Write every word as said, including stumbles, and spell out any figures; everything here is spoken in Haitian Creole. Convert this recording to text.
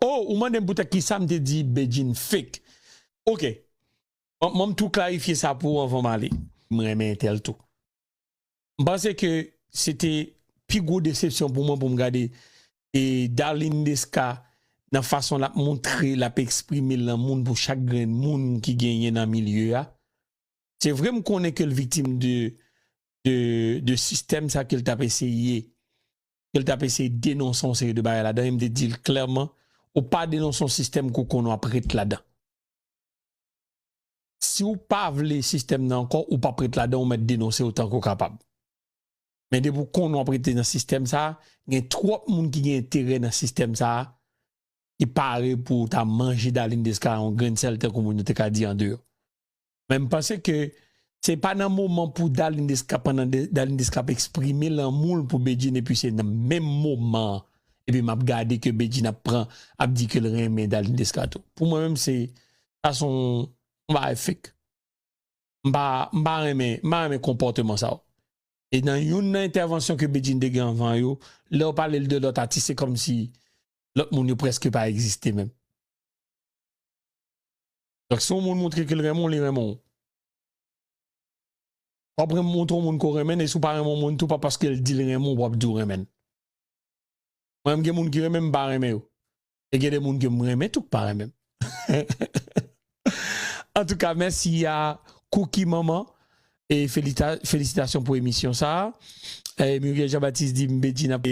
Oh, ou mande m poutèt ki sa m te di Bedjine fake. Ok. Mwen, mwen m tou klarifye sa pou ou anvan m ale. Mwen renmen entèl tou. M panse ke se te pi gwo desepsyon pou mwen pou m gade e Darline Desca nan fason l ap montre, l ap eksprime lanmou l pou chak grenn moun ki genyen nan milye a. Se vre m konnen ke l viktim de, de, de sistèm sa ke l t ap eseye, ke l t ap eseye denonse yon seri de bagay ladan, e m te di l klèman, ou pa denonse yon sistèm ke w konnen w ap ret ladan. Si w pa vle sistèm nan ankò, ou p ap ret ladan, ou mèt denonse otan ke w kapab. Men depi w konnen w ap rete nan sistèm sa a, gen twòp moun ki gen enterè nan sistèm sa a, ki pare pou ta manje Darline Desca yon grenn sèl tankou moun yo te ka di andeyò. Men m panse ke se pa nan moman pou Darline Desca, pandan Darline Desca ap eksprime lanmou l pou Bedjine, epi se nan menm moman an, epi m ap gade ke Bedjine ap pran, ap di ke l renmen Darline Desca tou. Pou mwen menm, se, sa se yon, yon bagay fake. M pa, m pa renmen, m pa renmen konpòteman sa yo. E nan youn nan entèvansyon ke Bedjine te gen anvan yo, lè yo pale l de lòt atis, se kòmsi lòt moun yo prèske pa egziste menm. Donk, si yon moun montre ke l renmen w, li renmen w. W ap montre yon moun ke w renmen l, e si w pa renmen yon moun tou, pa paske l di l renmen w, w ap di w renmen l. Mwen menm, gen moun ki renmen m, m pa renmen yo. E gen de moun ke m renmen tou k pa renmen m. Antouka, mèsi a Cookie Manman. E felita-, felisitasyon pou emisyon sa a. E Muriel Jean-Baptiste di m Bedjine ap